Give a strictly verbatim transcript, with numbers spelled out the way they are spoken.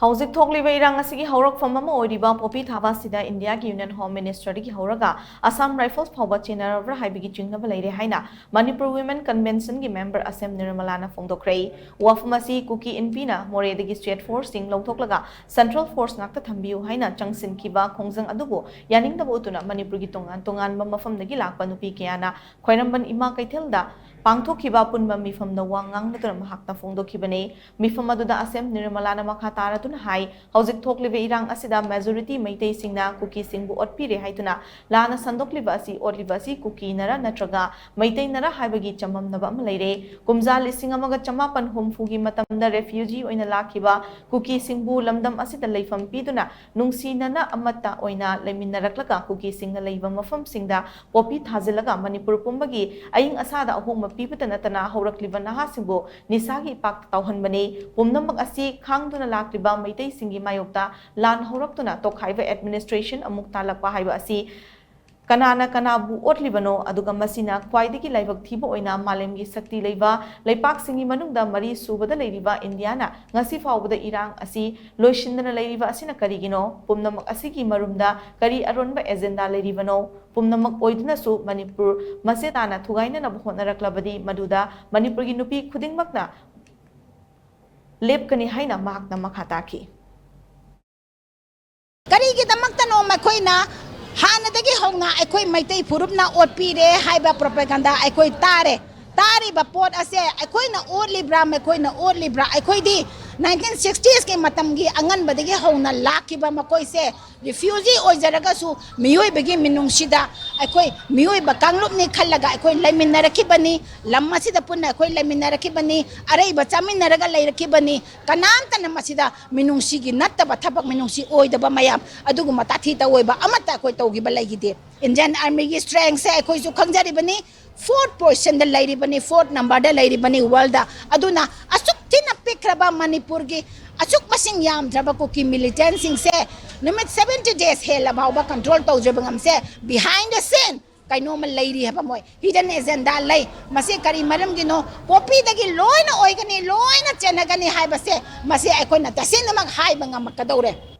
ꯍꯧꯖꯤꯛ ꯊꯣꯛꯂꯤꯕ ꯏꯔꯥꯡ ꯑꯁꯤꯒꯤ ꯍꯧꯔꯛꯐꯝ ꯑꯃ ꯑꯣꯏꯔꯤꯕ ꯄꯣꯄꯤ ꯊꯥꯕ ꯑꯁꯤꯗ ꯏꯟꯗꯤꯌꯥꯒꯤ Union Home Minister ꯗꯒꯤ ꯍꯧꯔꯒ Assam Rifles ꯐꯥꯎꯕ ꯆꯦꯟꯅꯔꯕ꯭ꯔꯥ ꯍꯥꯏꯕꯒꯤ ꯆꯤꯡꯅꯕ ꯂꯩꯔꯦ ꯍꯥꯏꯅ Manipur Women Convention ꯒꯤ member ꯑꯁꯦꯝ ꯅꯤꯔꯃꯂꯥꯅ ꯐꯣꯡꯗꯣꯛꯈ꯭ꯔꯦ꯫ ꯋꯥꯐꯝ ꯑꯁꯤ ꯀꯨꯀꯤ ꯏꯟꯄꯤꯅ ꯃꯣꯔꯦꯗꯒꯤ state force ꯁꯤꯡ ꯂꯧꯊꯣꯛꯂꯒ central force ꯉꯥꯛꯇ ꯊꯝꯕꯤꯌꯨ ꯍꯥꯏꯅ ꯆꯪꯁꯤꯟꯈꯤꯕ ꯈꯣꯡꯖꯪ ꯑꯗꯨꯕꯨ ꯌꯥꯅꯤꯡꯗꯕ ꯎꯠꯇꯨꯅ ꯃꯅꯤꯄꯨꯔꯒꯤ ꯇꯣꯉꯥꯟ ꯇꯣꯉꯥꯟꯕ ꯃꯐꯝꯗꯒꯤ ꯂꯥꯛꯄ ꯅꯨꯄꯤ ꯀꯌꯥꯅ ꯈ꯭ꯋꯥꯏꯔꯝꯕꯟ ꯏꯃꯥ ꯀꯩꯊꯦꯜꯗ ꯄꯥꯡꯊꯣꯛꯈꯤꯕ ꯑꯄꯨꯟꯕ ꯃꯤꯐꯝꯗ ꯋꯥ ꯉꯥꯡꯅꯗꯨꯅ ꯃꯍꯥꯛꯅ ꯐꯣꯡꯗꯣꯛꯈꯤꯕꯅꯤ꯫ ꯃꯤꯐꯝ ꯑꯗꯨꯗ ꯑꯁꯦꯝ ꯅꯤꯔꯃꯂꯥꯅ ꯃꯈꯥ ꯇꯥꯔꯗꯨꯅ ꯍꯥꯏ, ꯍꯧꯖꯤꯛ ꯊꯣꯛꯂꯤꯕ ꯏꯔꯥꯡ ꯑꯁꯤꯗ majority ꯃꯩꯇꯩꯁꯤꯡꯅ ꯀꯨꯀꯤꯁꯤꯡꯕꯨ ꯑꯣꯠꯄꯤꯔꯦ ꯍꯥꯏꯗꯨꯅ ꯂꯥꯟꯅ ꯁꯟꯗꯣꯛꯂꯤꯕ ꯑꯁꯤ, ꯑꯣꯠꯂꯤꯕ ꯑꯁꯤ ꯀꯨꯀꯤꯅꯔ ꯅꯠꯇ꯭ꯔꯒ ꯃꯩꯇꯩꯅꯔ ꯍꯥꯏꯕꯒꯤ ꯆꯃꯝꯅꯕ ꯑꯃ ꯂꯩꯔꯦ꯫ ꯀꯨꯝꯖꯥ ꯂꯤꯁꯤꯡ ꯑꯃꯒ ꯆꯃꯥꯄꯟ ꯍꯨꯝꯐꯨꯒꯤ ꯃꯇꯝꯗ refugee ꯑꯣꯏꯅ ꯂꯥꯛꯈꯤꯕ ꯀꯨꯀꯤꯁꯤꯡꯕꯨ ꯂꯝꯗꯝ ꯑꯁꯤꯗ ꯂꯩꯐꯝ ꯄꯤꯗꯨꯅ ꯅꯨꯡꯁꯤꯅꯅ ꯑꯃꯠꯇ ꯑꯣꯏꯅ ꯂꯩꯃꯤꯟꯅꯔꯛꯂꯒ ꯀꯨꯀꯤꯁꯤꯡꯅ ꯂꯩꯕ ꯃꯐꯝꯁꯤꯡꯗ ꯄꯣꯄꯤ ꯊꯥꯖꯤꯜꯂꯒ ꯃꯅꯤꯄꯨꯔ ꯄꯨꯝꯕꯒꯤ ꯑꯏꯪ ꯑꯁꯥꯗ ꯑꯍꯣꯡꯕ ꯄꯤꯕꯇ ꯅꯠꯇꯅ ꯍꯧꯔꯛꯂꯤꯕ ꯅꯍꯥꯁꯤꯡꯕꯨ ꯅꯤꯁꯥꯒꯤ ꯏꯄꯥꯛꯇ ꯇꯥꯎꯍꯟꯕꯅꯤ꯫ ꯄꯨꯝꯅꯃꯛ ꯑꯁꯤ ꯈꯥꯡꯗꯨꯅ ꯂꯥꯛꯂꯤꯕ ꯃꯩꯇꯩꯁꯤꯡꯒꯤ ꯃꯥꯌꯣꯛꯇ ꯂꯥꯟ ꯍꯧꯔꯛꯇꯨꯅ ꯇꯣꯈꯥꯏꯕ administration ꯑꯃꯨꯛ ꯇꯥꯜꯂꯛꯄ ꯍꯥꯏꯕ ꯑꯁꯤ ꯀꯅꯥꯅ ꯀꯅꯥꯕꯨ ꯑꯣꯠꯂꯤꯕꯅꯣ, ꯑꯗꯨꯒ ꯃꯁꯤꯅ ꯈ꯭ꯋꯥꯏꯗꯒꯤ ꯂꯥꯏꯕꯛ ꯊꯤꯕ ꯑꯣꯏꯅ ꯃꯥꯂꯦꯝꯒꯤ ꯁꯛꯇꯤ ꯂꯩꯕ ꯂꯩꯄꯥꯛꯁꯤꯡꯒꯤ ꯃꯅꯨꯡꯗ ꯃꯔꯤ ꯁꯨꯕꯗ ꯂꯩꯔꯤꯕ ꯏꯟꯗꯤꯌꯥꯅ ꯉꯁꯤ ꯐꯥꯎꯕꯗ ꯏꯔꯥꯡ ꯑꯁꯤ ꯂꯣꯏꯁꯤꯟꯗꯅ ꯂꯩꯔꯤꯕ ꯑꯁꯤꯅ ꯀꯔꯤꯒꯤꯅꯣ? ꯄꯨꯝꯅꯃꯛ ꯑꯁꯤꯒꯤ ꯃꯔꯨꯝꯗ ꯀꯔꯤ ꯑꯔꯣꯟꯕ agenda ꯂꯩꯔꯤꯕꯅꯣ? ꯄꯨꯝꯅꯃꯛ ꯑꯣꯏꯗꯨꯅꯁꯨ ꯃꯅꯤꯄꯨꯔ ꯃꯁꯦ ꯇꯥꯅ ꯊꯨꯒꯥꯏꯅꯅꯕ ꯍꯣꯠꯅꯔꯛꯂꯕꯗꯤ ꯃꯗꯨꯗ ꯃꯅꯤꯄꯨꯔꯒꯤ ꯅꯨꯄꯤ ꯈꯨꯗꯤꯡꯃꯛꯅ ꯂꯦꯞꯀꯅꯤ ꯍꯥꯏꯅ ꯃꯍꯥꯛꯅ ꯃꯈꯥ ꯇꯥꯈꯤ꯫ ꯀꯔꯤꯒꯤꯗꯃꯛꯇꯅꯣ ꯃꯈꯣꯏꯅ ꯍꯥꯟꯅꯗꯒꯤ ꯍꯧꯅ ꯑꯩꯈꯣꯏ ꯃꯩꯇꯩ ꯐꯨꯔꯨꯞꯅ ꯑꯣꯠꯄꯤꯔꯦ ꯍꯥꯏꯕ propaganda ꯑꯩꯈꯣꯏ ꯇꯥꯔꯦ꯫ ꯇꯥꯔꯤꯕ ꯄꯣꯠ ꯑꯁꯦ ꯑꯩꯈꯣꯏꯅ ꯑꯣꯠꯂꯤꯕ꯭ꯔꯥ, ꯃꯈꯣꯏꯅ ꯑꯣꯠꯂꯤꯕ꯭ꯔꯥ? ꯑꯩꯈꯣꯏꯗꯤ nineteen sixties ꯀꯤ ꯃꯇꯝꯒꯤ ꯑꯉꯟꯕꯗꯒꯤ ꯍꯧꯅ ꯂꯥꯛꯈꯤꯕ ꯃꯈꯣꯏꯁꯦ refugee ꯑꯣꯏꯖꯔꯒꯁꯨ ꯃꯤꯑꯣꯏꯕꯒꯤ ꯃꯤꯅꯨꯡꯁꯤꯗ ꯑꯩꯈꯣꯏ ꯃꯤꯑꯣꯏꯕ ꯀꯥꯡꯂꯨꯞꯅꯤ ꯈꯜꯂꯒ ꯑꯩꯈꯣꯏ ꯂꯩꯃꯤꯟꯅꯔꯛꯈꯤꯕꯅꯤ꯫ ꯂꯝ ꯑꯁꯤꯗ ꯄꯨꯟꯅ ꯑꯩꯈꯣꯏ ꯂꯩꯃꯤꯟꯅꯔꯛꯈꯤꯕꯅꯤ, ꯑꯔꯩꯕ ꯆꯥꯃꯤꯟꯅꯔꯒ ꯂꯩꯔꯛꯈꯤꯕꯅꯤ꯫ ꯀꯅꯥꯝꯇꯅ ꯃꯁꯤꯗ ꯃꯤꯅꯨꯡꯁꯤꯒꯤ ꯅꯠꯇꯕ ꯊꯕꯛ, ꯃꯤꯅꯨꯡꯁꯤ ꯑꯣꯏꯗꯕ ꯃꯌꯥꯝ ꯑꯗꯨꯒꯨꯝꯕ ꯇꯥꯊꯤ ꯇꯧꯑꯣꯏꯕ ꯑꯃꯠꯇ ꯑꯩꯈꯣꯏ ꯇꯧꯈꯤꯕ ꯂꯩꯈꯤꯗꯦ꯫ Indian Army ꯒꯤ strength ꯁꯦ ꯑꯩꯈꯣꯏꯁꯨ ꯈꯪꯖꯔꯤꯕꯅꯤ, fourth position ꯗ ꯂꯩꯔꯤꯕꯅꯤ, fourth number ꯗ ꯂꯩꯔꯤꯕꯅꯤ world ꯗ꯫ ꯑꯗꯨꯅ ꯑꯁꯨꯛ ꯊꯤꯅ ꯄꯤꯛꯈ꯭ꯔꯕ ꯃꯅꯤꯄꯨꯔꯒꯤ ꯑꯁꯨꯛ ꯃꯁꯤꯡ ꯌꯥꯝꯗ꯭ꯔꯕ ꯀꯨꯀꯤ militant ꯁꯤꯡꯁꯦ ꯅꯨꯃꯤꯠ seventy days ꯍꯦꯜꯂ ꯐꯥꯎꯕ control ꯇꯧꯖꯕ ꯉꯝꯁꯦ꯫ Behind the scene ꯀꯩꯅꯣꯝꯃ ꯂꯩꯔꯤ ꯍꯥꯏꯕ, ꯃꯣꯏ hidden agenda ꯂꯩ꯫ ꯃꯁꯤ ꯀꯔꯤ ꯃꯔꯝꯒꯤꯅꯣ? ꯄꯣꯄꯤꯗꯒꯤ ꯂꯣꯏꯅ ꯑꯣꯏꯒꯅꯤ, ꯂꯣꯏꯅ ꯆꯦꯟꯅꯒꯅꯤ ꯍꯥꯏꯕꯁꯦ ꯃꯁꯤ ꯑꯩꯈꯣꯏꯅ ꯇꯁꯦꯡꯅꯃꯛ ꯍꯥꯏꯕ ꯉꯝꯃꯛꯀꯗꯧꯔꯦ꯫